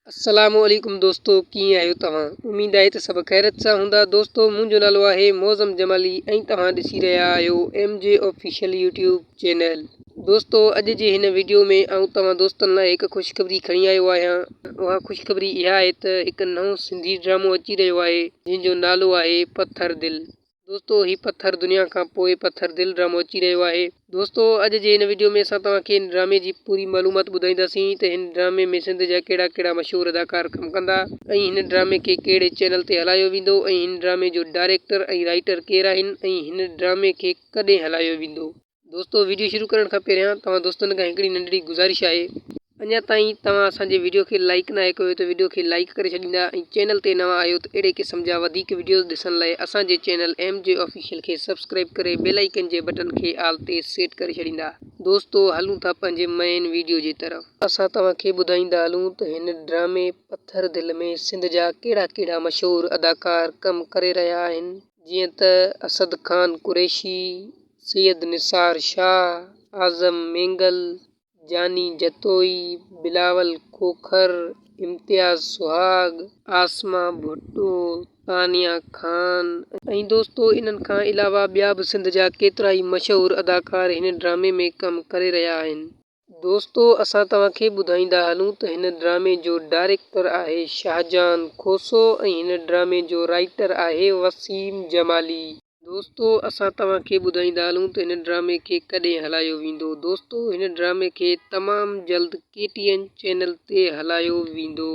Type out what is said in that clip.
السلام عليڪم دوستو ڪيئن آهيو توهان اميد آهي ته سڀ خيريت سان هوندا دوستو منهنجو نالو آهي معظم جمالي ۽ توهان ڏسي رهيا آهيو M J official YouTube channel دوستو اڄ جي هن ويڊيو ۾ آئون توهان دوستن لاء هڪ خوشخبري کڻي آيو آهيان اها خوشخبري اها آهي ته هڪ نئون سنڌي ڊرامو اچي رهيو آهي جنهن جو نالو آهي پٿر دل دوستو هي پٿر دنيا کان پوء پٿر دل ڊرامو اچي رهيو آهي. دوستو اڄ جي هن وڊيو ۾ اسان توهان کي هن ڊرامي جي پوري معلومات ٻڌائينداسين ته هن ڊرامي ۾ سنڌ جا ڪهڙا ڪهڙا مشهور اداڪار ڪم ڪندا ۽ هن ڊرامي کي ڪهڙي چينل تي هلايو ويندو ۽ هن ڊرامي جو ڊائريڪٽر ۽ رائيٽر ڪير آهن ۽ هن ڊرامي کي ڪڏهن هلايو ويندو. دوستو ويڊيو شروع ڪرڻ کان پهريان توهان دوستن کان هڪڙي ننڍڙي گذارش آهي. اڃا تائين توهان اسان جي ويڊيو کي لائيڪ ناهي ڪيو ته ويڊيو کي لائيڪ ڪري ڇڏيندا ۽ چينل تي نوان آهيو ته اهڙي قسم جا وڌيڪ ويڊيوز ڏسڻ لاء اسان جي چينل ايم جي آفيشل کي سبسڪرائيب ڪري بيل آئيڪن جي بٽڻ کي آل تي سيٽ ڪري ڇڏيندا. دوستو هلون ٿا پنهنجي مين ويڊيو جي طرف. اسان توهان کي ٻڌائيندا هلون ته هن ڊرامي پٿر دل ۾ سنڌ جا ڪهڙا ڪهڙا مشهور اداڪار ڪم ڪري رهيا آهن. جيئن ته اسد خان قريشي، سيد نثار شاهه، اعظم مينگل، جاني جتوئي، بلاول کوکر، امتياز سهاڳ، عاصمه ڀٽو، تانيا خان ۽ دوستو انهن کان علاوه ٻيا به سنڌ جا ڪيترائي مشهور اداڪار هن ڊرامي ۾ ڪم ڪري رهيا آهن. دوستو اسان توهان کي ٻڌائيندا هلون ته هن ڊرامي جو ڊائريڪٽر آهي شاهجهان کوسو ۽ هن ڊرامي جو رائيٽر آهي وسيم جمالي. دوستو اسان توهان کي ٻڌائيندا هلون ته هن ڊرامي کي ڪڏهن هلايو ويندو دوستو هن ڊرامي کي تمام جلد ڪي ٽي اين چينل تي هلايو ويندو.